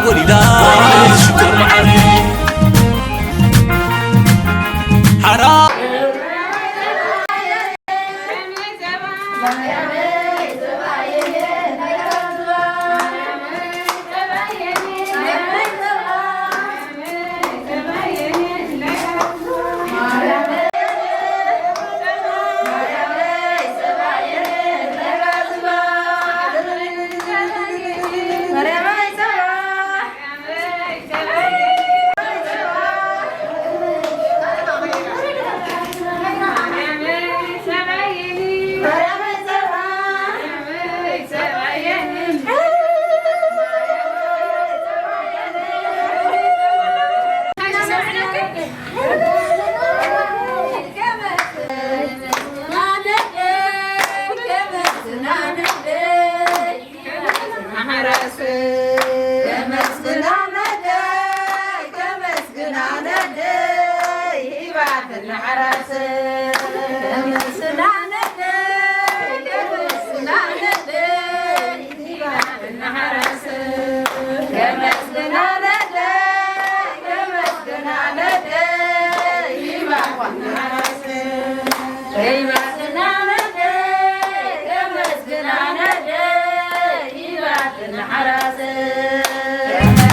ወሊዳ ሽኮር መዓር ሓራ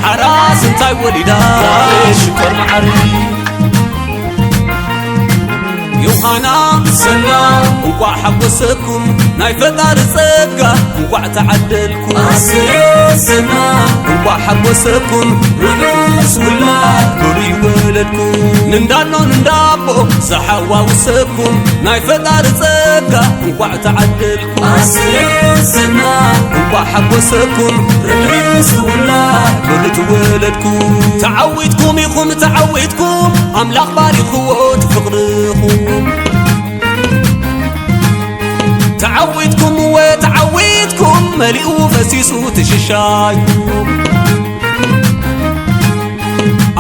ሓራስ እንታይ ወሊዳ ሽኮር መዓር ዮሃና ሰና እንቋዕ ሓጎሰኩም ናይ ፈጣሪ ጸጋ እንቋዕ ተዓደልኩም ኣሰና እንቋዕ ሓጎሰኩም ርሑስ ውላድ ዶሪ ወለድኩም ንንዳኖ ንንዳቦ ዝሓዋውሰኩም ናይ ፈጣሪ ጸጋ እንቋዕ ተዓደልኩም ኣሰና እንቋዕ ሓጎሰኩም ርሑስ ውላድ ዶሪ ትወለድኩም ተዓዊትኩም ኢኹም ተዓዊትኩም ኣምላኽ ባሪኽዎ እቲ ፍቕርኹም ተዓዊትኩም እወ ተዓዊትኩም መሊኡ ፈሲሱ ትሽሻይኩም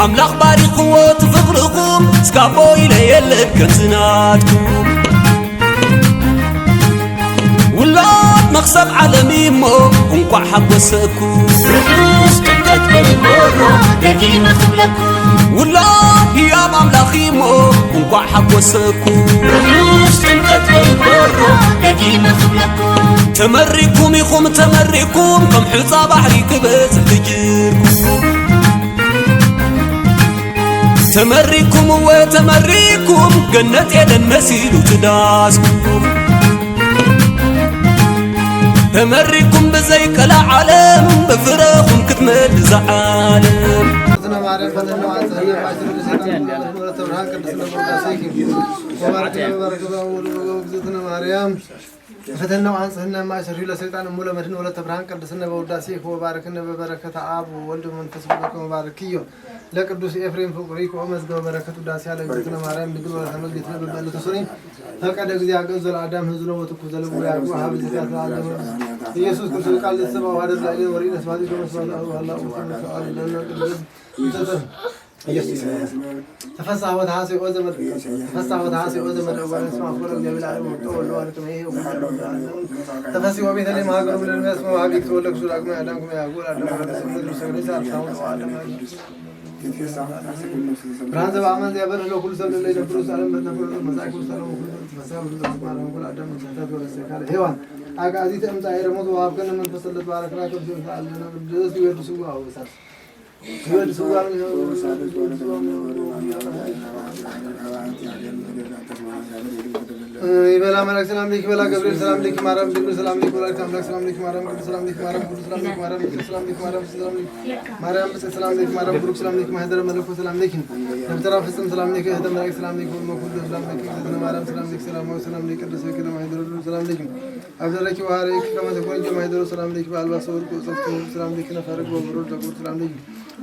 ኣምላኽ ባሪኽዎ እቲ ፍቕርኹም እስካቦ ኢለ የለን ከምዝናትኩም ውላድ መኽሰብ ዓለም እሞ እንቋዕ ሓጎሰኩም ርሑስ ጥምቀት በልቦሮ ደጊመ ክብለኩም ውላድ ህያብ ኣምላኽ እሞ እንቋዕ ሓጎሰኩም ርሑስ ጥምቀት በልቦሮ ደጊመ ክብለኩም ተመሪኩም ኢኹም ተመሪኩም ከም ሑጻ ባሕሪ ክበጽሕ ትጅርኩም ተመሪኩም እወ ተመሪኩም ገነት ኤደን መሲሉ ትዳስኩም ተመሪኩም ብዘይ ቀላዓለም ብፍረኹም ክትመል ዝዓለም እግዝእትነ ማርያም ፈተና ወአንጽህነ እማእሰሩ ለሰይጣን ወለተ ብርሃን ቅድስት ነቦ ቅዳሴኪ ወባርኪ በረከተ ወወልድ ወእግዝእትነ ማርያም ፈተና ወአንጽህነ እማእሰሩ ለሰይጣን እሙ ለመድህን ወለተ ብርሃን ቅድስት ነቦ ቅዳሴኪ ወባርክነ በበረከተ አብ ወወልድ ወመንፈስ ቅዱስ ወባርክዮ ለቅዱስ ኤፍሬም ፍቁሪኪ ኦ መዝገበ በረከት ውዳሴ ለእግዝእትነ ማርያም ድንግል ወለተ አመልክትነ በበዕለተ ሶኒ ፈቀደ እግዚእ አገዞ ለአዳም ህዝኖ ወትኩ ዘለቡ ያዕቆብ ሀብ ዝካት ለአዳም ኢየሱስ ክርስቶስ ቃል ዘተሰማ ውሃደ ላዕሌ ወርኢነ ስብሐት ይከውን ስብሐት ለአብ ወወልድ ወመንፈስ ቅዱስ ወአብ ለነ ቅዱስ ተፈሳህ ወተሐሴ ኦ ዘመድ ተፈሳህ ወተሐሴ ኦ ዘመድ እጓለ ስማ ፍቅረ እግዚአብሔር ለዓለም ወጥቶ ወልዶ አለ ከመ ይሄ ወጉዳይ ተፈሲ ወቤተ ለማገሩ ለሚያስመ ወሀቢክ ተወለክሱ ዳግመ አዳም ከመ ያጎል አዳም ወደ ሰምነት ሰግሬ ሳልሳውን አዳም ብርሃን ዘበአማን ዘያበርህ ለኩሉ ሰብ ለለ ይነብሩ ውስተ ዓለም በእንተ ኩሉ መጻእኩ ውስተ ዓለም ወኩሉ ተፈሳ ብዙ ተስማረ ወኩሉ አዳም መቻታት ወረሰካለ ሔዋን አግአዚተ እምጻኤ ረሞት ወሀብከነ መንፈስ ለተባረክና ቅዱስ ይወድስዋ ወእሳት ይበል አምላክ ሰላም ለኪ ይበላ ገብርኤል ሰላም ለኪ ማርያም ድንግል ሰላም ለኪ ወላዲተ አምላክ ሰላም ለኪ ማርያም ቅዱስ ሰላም ለኪ ማርያም ቅዱስ ሰላም ለኪ ማርያም ቅዱስ ሰላም ለኪ ማርያም ብጽዕት ሰላም ለኪ ማርያም ብሩክ ሰላም ለኪ ማህደረ መለኮት ሰላም ለኪ ደብተራ ፍጽም ሰላም ለኪ እህተ መላእክት ሰላም ለኪ ወእመ ኩሉ ሰላም ለኪ እግዝእትነ ማርያም ሰላም ለኪ ሰላማዊ ሰላም ለኪ ቅድስት ለኪ ለማህደረ ሰላም ለኪ አብደረኪ ወሐረኪ ከመ ተኮንኪ ማህደሮ ሰላም ለኪ በአልባሰ ወርቅ ወጸፍኪ ሰላም ለኪ ነፋረኪ ወበሮ ጃጎር ሰላም ለኪ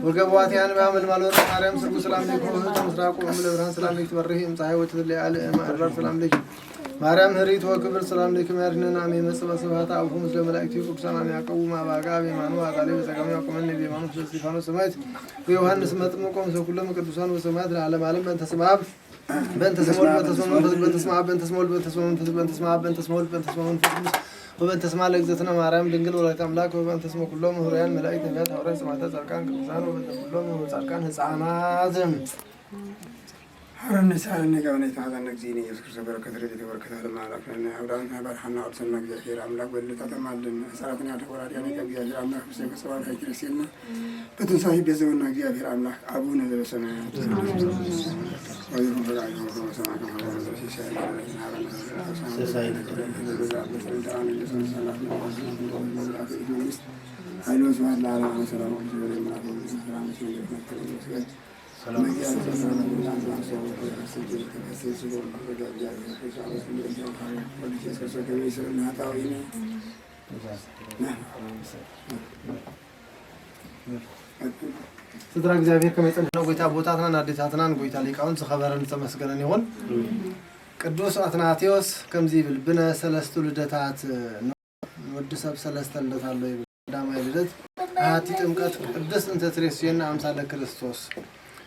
ወገበዋቲያን በአመልማል ወርቅ ማርያም ስርጉ ሰላም ለኪ ወህቱ ምስራቁ እምለ ብርሃን ሰላም ለኪ ትበርሂ እምፀሐይ ወትትለይ አለ እመ አድባር ሰላም ለኪ ማርያም ህሪት ወክብር ሰላም ለኪ ማርነን አሜ መጽባ ስብሐት አብሁ ምስለ መላእክቲ ቅዱሳን አሜ ያቀቡ ማባጋ አቤ ማኑ አጣሌ በጸጋሚ ያቆመን ነቤ ማኑ ስለ እስጢፋኖስ ሰማዕት ወዮሐንስ መጥምቆ ምስለ ኩሎም ቅዱሳን ወሰማዕት ለዓለም ዓለም በእንተ ስም አብ በእንተ ስመ ወልድ በእንተ ስመ መንፈስ በእንተ ስመ አብ በእንተ ስመ ወልድ በእንተ ስመ መንፈስ በእንተ ስመ አብ በእንተ ስመ ወልድ በእንተ ስመ መንፈስ ቅዱስ ወበእንተ ስማ ለእግዝእትነ ማርያም ድንግል ወላዲተ አምላክ ወበእንተ ስመ ኩሎም ህሩያን መላእክት ነቢያት ሐዋርያት ሰማዕታት ጻድቃን ቅዱሳን ወበእንተ ኩሎም ጻድቃን ህፃናት ሐረነ ሳለነ ጋብነ ተማዛነ እግዚእነ ኢየሱስ ክርስቶስ በረከት ረድኤት በረከት ዓለም አምላክ ለነ አውዳን ባርሓና ቅዱስና እግዚአብሔር አምላክ በልታ ተማልን ሰራተኛ ተቆራዲያ ነቀ እግዚአብሔር አምላክ ብሰ ከሰባት አይትረስየልና በትንሳኤ ቤዘውና እግዚአብሔር አምላክ አቡነ ዘበሰማያት ወይሁን ፈቃድከ በከመ በሰማይ ከማሁ በምድር ሲሳየነ ዘለለዕለትነ ሀበነ ዘለለዕለትነ ሀበነ ኃይለ ወስብሐት ለዓለመ ዓለም ሰላም ወክብር የምናፈ ሰላም ሲሆን ስድራ እግዚኣብሔር ከመይ ጸንሕና ጎይታ ኣቦታትናን ኣዴታትናን ጎይታ ሊቃውንት ዝኸበረን ዝተመስገነን ይኹን። ቅዱስ ኣትናቴዎስ ከምዚ ይብል፣ ብነ ሰለስቱ ልደታት፣ ወዲ ሰብ ሰለስተ ልደት ኣሎ ይብል። ቀዳማይ ልደት ኣሐቲ ጥምቀት ቅድስት እንተ ትሬስየና ኣምሳለ ክርስቶስ።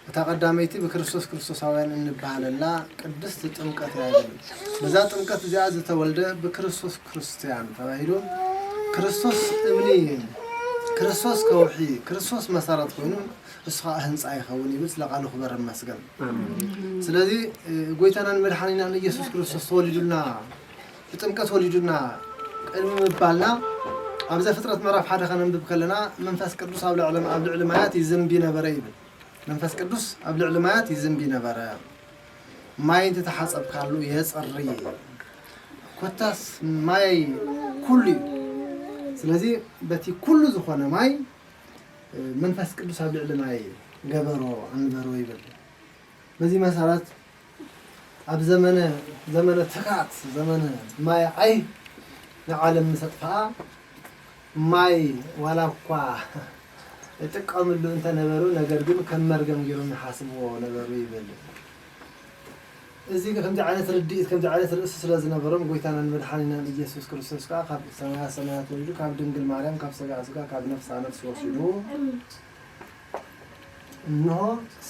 እታ ቀዳመይቲ ብክርስቶስ ክርስቶሳውያን እንበሃለላ ቅድስት ጥምቀት እያ ይብል። በዛ ጥምቀት እዚኣ ዝተወልደ ብክርስቶስ ክርስቲያን ተባሂሉ፣ ክርስቶስ እምኒ፣ ክርስቶስ ከውሒ፣ ክርስቶስ መሰረት ኮይኑ፣ እሱ ኸዓ ህንፃ ይኸውን ይብል። ስለ ቃሉ ክበር ይመስገን። ስለዚ፣ እ፣ ጎይታናን መድሓኒናን ኢየሱስ ክርስቶስ ተወሊዱልና፣ ብጥምቀት ወሊዱና ቅድሚ ምባልና፣ ኣብ ዘፍጥረት ምዕራፍ ሓደ ከነንብብ ከለና፣ መንፈስ ቅዱስ ኣብ ልዕሊ፣ ኣብ ልዕሊ ማያት ይዝንቢ ነበረ ይብል። መንፈስ ቅዱስ ኣብ ልዕሊ ማያት ይዝንቢ ነበረ። ማይ እንተተሓጸብካሉ የጽሪ። ኮታስ ማይ ኩሉ እዩ። ስለዚ በቲ ኩሉ ዝኾነ ማይ መንፈስ ቅዱስ ኣብ ልዕሊ ማይ ገበሮ ኣንበሮ ይብል። በዚ መሰረት ኣብ ዘመነ፣ ዘመነ ትኻት፣ ዘመነ ማይ ኣይ ንዓለም ምስ ኣጥፍኣ፣ ማይ ዋላ እኳ ይጥቀምሉ እንተነበሩ፣ ነገር ግን ከም መርገም ገይሮም ይሓስብዎ ነበሩ ይብል። እዚ ከምዚ ዓይነት ርድኢት፣ ከምዚ ዓይነት ርእሲ ስለ ዝነበሮም፣ ጎይታናን መድሓኒናን ኢየሱስ ክርስቶስ ከኣ ካብ ሰማያ ሰማያት ወሪዱ፣ ካብ ድንግል ማርያም፣ ካብ ስጋ ስጋ፣ ካብ ነፍሳ ነፍሲ ወሲዱ፣ እንሆ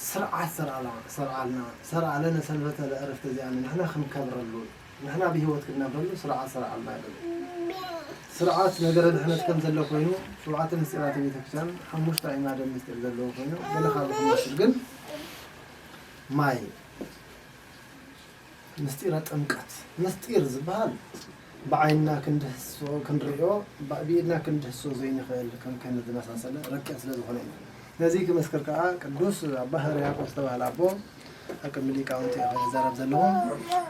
ስርዓት ሰርዓላ-፣ ሰርዓልና፣ ሰርዓለነ ሰንበተ ለዕረፍተ እዚኣነ ንሕና ክንከብረሉ፣ ንሕና ብህይወት ክንነብረሉ ስርዓት ሰርዓልና ይብል። ስርዓት ነገረ ድሕነት ከም ዘሎ ኮይኑ፣ ሸውዓተ ምስጢራተ ቤተክርስትያን፣ ሓሙሽተ ኣዕማደ ምስጢር ዘለዎ ኮይኑ፣ ገለ ካብ ክንወስድ ግን ማይ፣ ምስጢረ ጥምቀት፣ ምስጢር ዝበሃል ብዓይንና ክንድህስሶ፣ ክንርእዮ፣ ብ-፣ ብኢድና ክንድህስሶ ዘይንኽእል ከም ከንዲ ዝመሳሰለ ረቂቕ ስለ ዝኾነ እዩ። ነዚ ክምስክር ከኣ ቅዱስ ኣባ ሕርያቆስ ዝተባህለ ኣቦ ኣብ ቅድሚ ሊቃውንቲ ኢኻ ዝዛረብ ዘለኹ።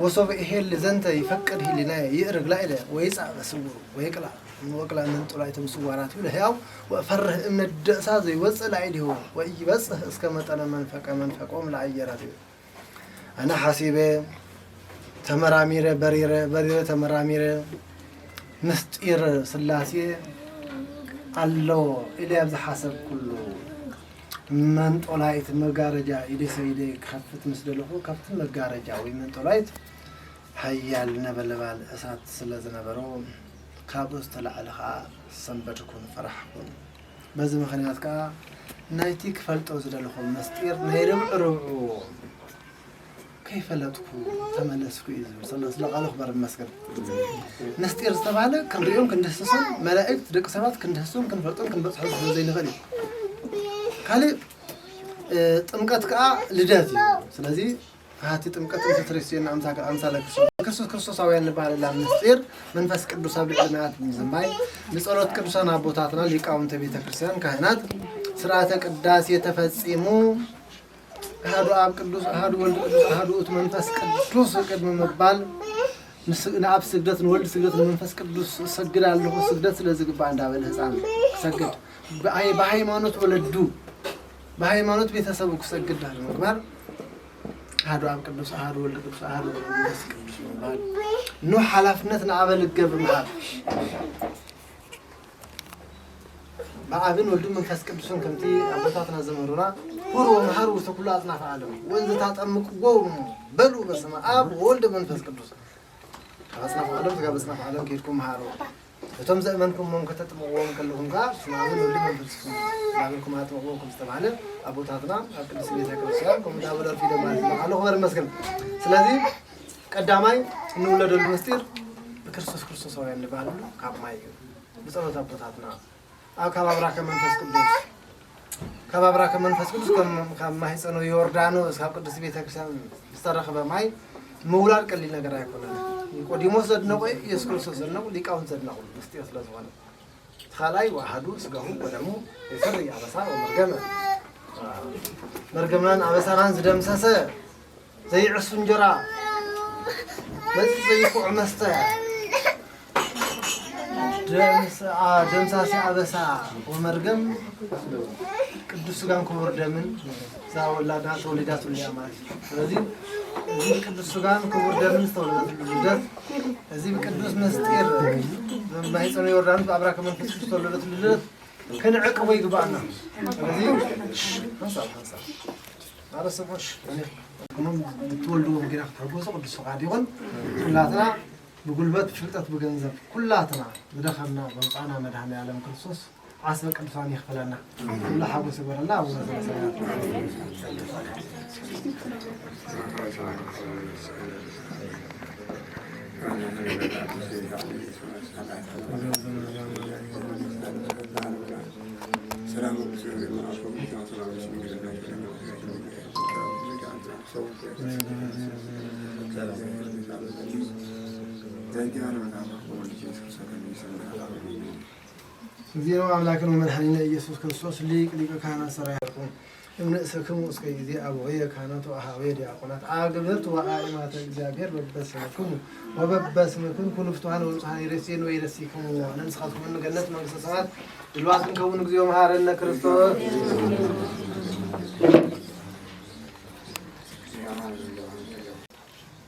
ወሶበ ኢሄሊ ዘንተ ይፈቅድ ህሊናየ ይእርግ ላዕለ ወይጻእ በስውር ወይቅላዕ ወቅላዕ መንጦላይቶም ስዋራት ይብሉ። ሕያው ወእፈርህ እምነት ደእሳ ዘይወጽእ ላዕሌሁ ወኢይበጽሕ እስከ መጠነ መንፈቀ መንፈቆም ለአየራት እዩ። ኣነ ሓሲበ፣ ተመራሚረ፣ በሪረ፣ በሪረ፣ ተመራሚረ፣ ምስጢር ስላሴ ኣሎ ኢለ ኣብ ዝሓሰብኩሉ፣ መንጦላይት መጋረጃ ኢደ ሰይደ ክኸፍት ምስ ደለኹ፣ ካብቲ መጋረጃ ወይ መንጦላይት ሓያል ነበልባል እሳት ስለ ዝነበሮ፣ ካብኡ ዝተላዕለ ኸኣ ሰንበድኩን ፈራሕኩን። በዚ ምኽንያት ከኣ ናይቲ ክፈልጦ ዝደለኹ ምስጢር ናይ ርብዒ ርብዑ ከይፈለጥኩ ተመለስኩ እዩ ዝብል። ስለ፣ ስለ ቃሉ ክበር ይመስገን። ምስጢር ዝተባህለ ክንሪኦን ክንድህስሶን፣ መላእክት ደቂ ሰባት ክንድህሶን ክንፈልጦን ክንበጽሖ ስለ ዘይንኽእል እዩ። ካልእ፣ እ፣ ጥምቀት ከኣ ልደት እዩ። ስለዚ ኣሐቲ ጥምቀት እንተ ትሬስየና ኣምሳ-፣ ኣምሳለ ክርስቶስ። ክርስቶስ ክርስቶሳውያን ንበሃለላ ምስጢር መንፈስ ቅዱስ ኣብ ልዕሊ ማያት ብምዝንባይ፣ ብጸሎት ቅዱሳን ኣቦታትና ሊቃውንተ ቤተ ክርስቲያን፣ ካህናት፣ ስርዓተ ቅዳሴ ተፈጺሙ፣ ኣሐዱ ኣብ ቅዱስ፣ ኣሐዱ ወልድ ቅዱስ፣ ኣሐዱ ውእቱ መንፈስ ቅዱስ ቅድሚ ምባል፣ ንስ-፣ ንኣብ ስግደት፣ ንወልድ ስግደት፣ ንመንፈስ ቅዱስ እሰግድ ኣለኹ፣ ስግደት ስለ ዝግባእ እንዳበለ ህፃን ክሰግድ፣ ብኣይ-፣ ብሃይማኖት ወለዱ፣ ብሃይማኖት ቤተሰቡ ክሰግድ ድሕሪ ምግባር፣ ኣሐዱ ኣብ ቅዱስ፣ ኣሐዱ ወልድ ቅዱስ፣ ኣሐዱ መንፈስ ቅዱስ ምባል፣ ኖህ ሓላፍነት ንኣበ ልገ ብምሃብ፣ ብኣብን ወልድን መንፈስ ቅዱስን ከምቲ ኣቦታትና ዝምህሩና፣ ሁሩ ወመሃሩ ውስተ ኩሉ ኣጽናፈ ዓለም፣ ወእንዘ ታጠምቅዎም በሉ በስመ ኣብ ወወልድ መንፈስ ቅዱስ። ካብ ኣጽናፈ ዓለም፣ ካብ ኣጽናፈ ዓለም ከይድኩም መሃሩ። እቶም ዘእመንኩሞም ከተጥምቕዎም ከለኹም ከኣ ስም ኣብ ወልድ መንፈስ ቅዱስ እናበልኩም ኣጥምቕዎም ከም ዝተባህለ ኣቦታትና ኣብ ቅድስት ቤተ ክርስቲያን ከምኡ እንዳበሉ ኣርፊዶም ማለት እዩ። ኣሉ ክበር ይመስገን። ስለዚ ቀዳማይ እንውለደሉ ምስጢር ብክርስቶስ ክርስቶሳውያን ንባህሉ ካብ ማይ እዩ። ብጸሎት ኣቦታትና ኣብ ካብ ኣብራከ መንፈስ ቅዱስ ካብ ኣብራከ መንፈስ ቅዱስ ከም ካብ ማህፀኖ ዮርዳኖስ ካብ ቅድስት ቤተ ክርስቲያን ዝተረኸበ ማይ ምውላድ ቀሊል ነገር ኣይኮነን። ኒቆዲሞስ ዘድነቆ እዩ፣ ኢየሱስ ክርስቶስ ዘድነቁ፣ ሊቃውንት ዘድነቁ ምስጢር ስለ ዝኾነ። እቲ ካልኣይ ወአሐዱ ስጋሁ ወደሙ የሰሪ አበሳ ወመርገመ፣ መርገምናን ኣበሳናን ዝደምሰሰ ዘይዕሱ እንጀራ፣ መጽ ዘይኩዕ መስተ፣ ደምስ- አ- ደምሳሲ ኣበሳ ወመርገም ቅዱስ ስጋን ክቡር ደምን እዛ ወላድና ተወሊዳትሉ እያ ማለት እዩ። ስለዚ እዚ ቅዱስ ስጋን ክቡር ደምን ዝተወለደትሉ ልደት፣ እዚ ብቅዱስ ምስጢር ማህፀነ ዮርዳኖስ ብኣብራከ መንፈስ ቅዱስ ዝተወለደትሉ ልደት ክንዕቅቦ ይግባኣና። ስለዚ ሓንሳብ ሓንሳብ ማረሰቦሽ እኔ ብትወልድዎም ግና ክትሕጎሱ ቅዱስ ፍቓድ ይኹን። ኩላትና ብጉልበት ብፍልጠት ብገንዘብ ኩላትና ዝደኸምና ዘውፃእና መድኃኔ ዓለም ክርስቶስ ዓስበ ቅዱሳን ይኽፈለና። ኩሉ ሓጎስ ይበለና። ኣቡነ ዘበሰማያት ሰላም እግዚእነ አምላክነ ወመድኃኒነ ኢየሱስ ክርስቶስ ሊቅ ሊቀ ካህናት ሠራዊትኩም እምንእሰክሙ እስከ ጊዜ አበወየ ካህናት ወአሃወየ ዲያቆናት አግብርት ወአእማተ እግዚአብሔር በበስምክሙ ወበበስምክን ኩኑ ፍቱሐን ወንጹሐን ይሬስየን ወይረሲክሙ። ነንስኻትኩም ገነት መንግስተ ሰማያት ድልዋት ክንከውን እግዚኦ መሐረነ ክርስቶስ።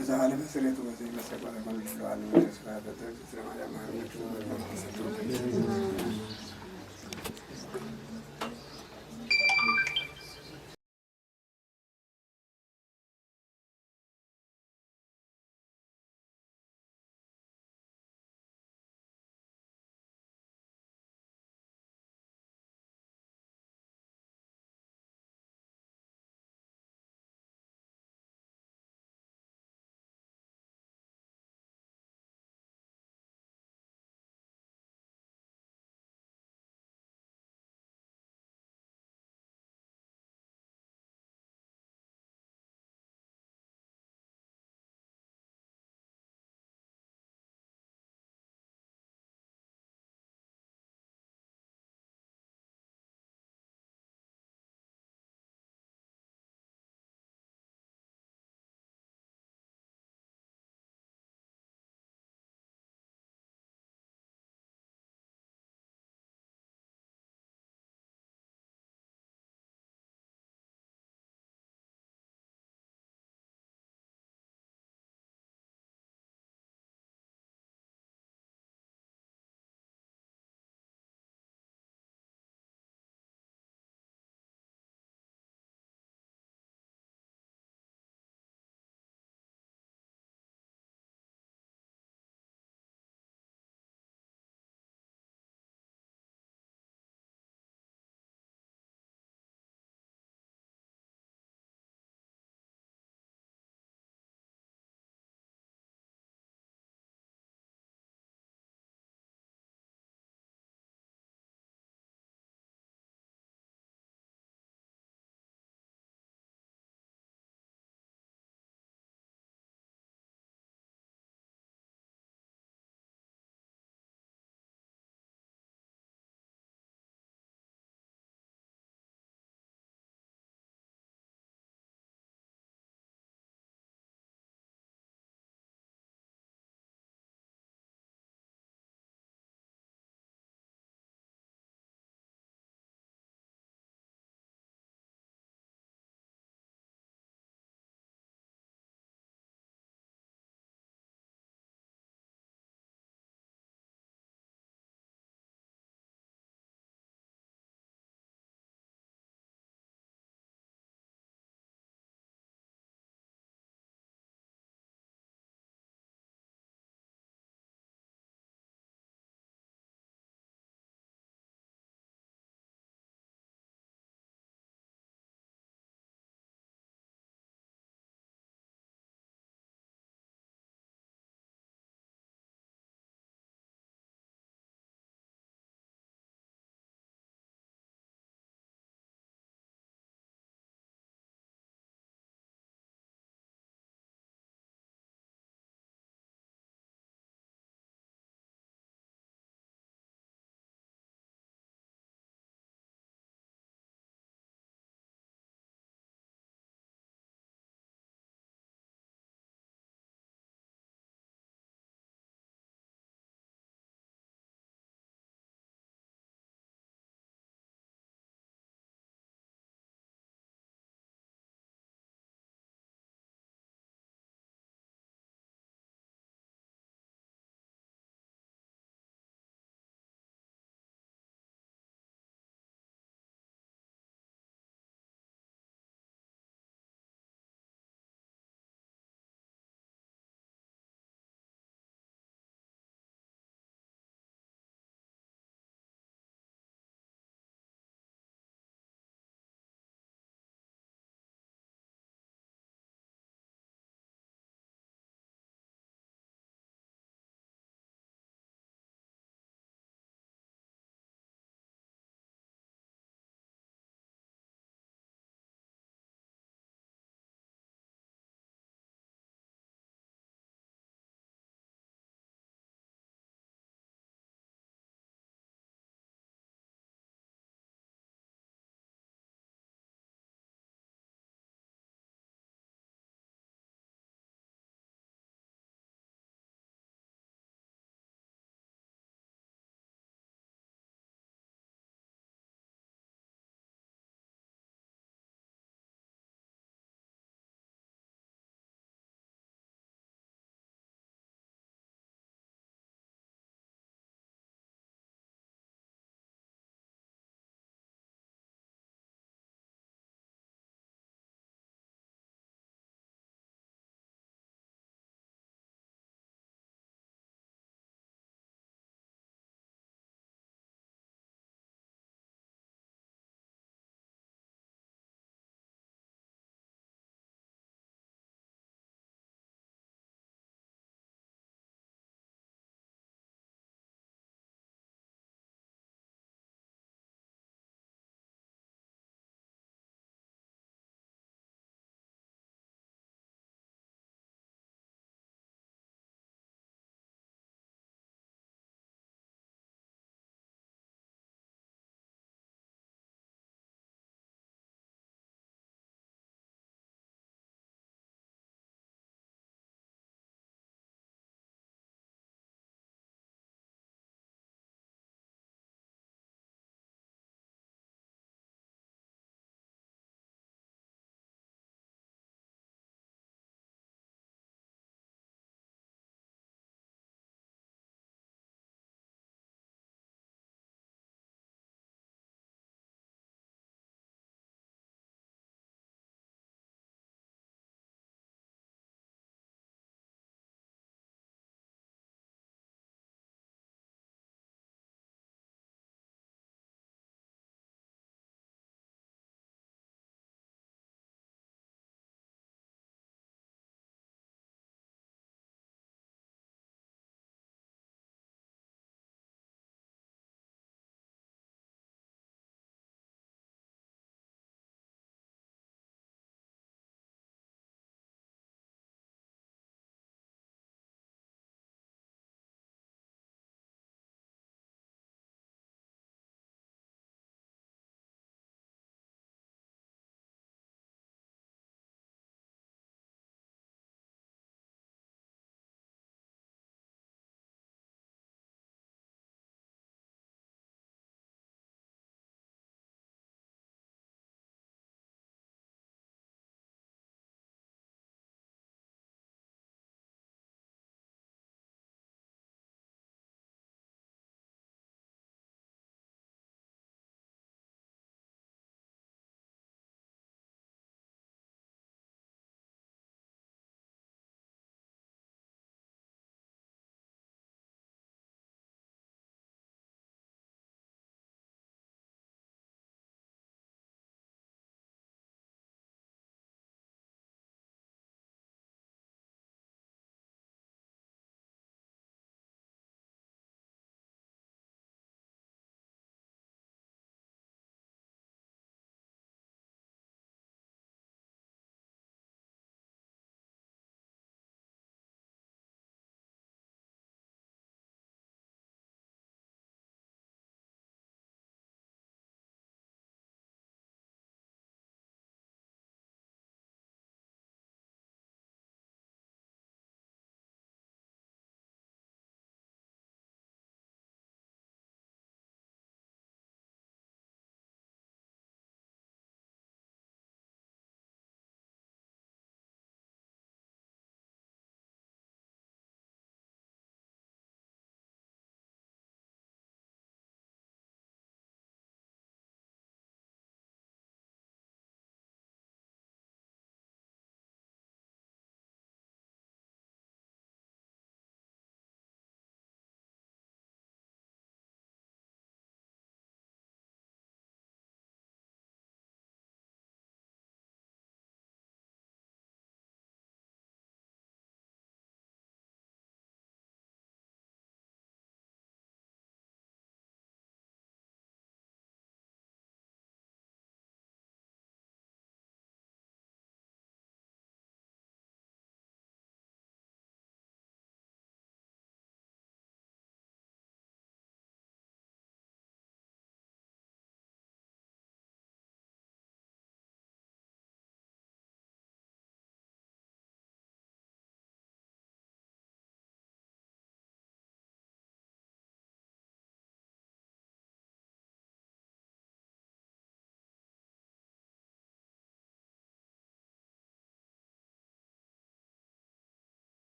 እዛ ዓለም ስሬቱ በዘይ መሰል ባለመሉ ለዋሉ ስራ በተግ ስለ ማርያም ማርያም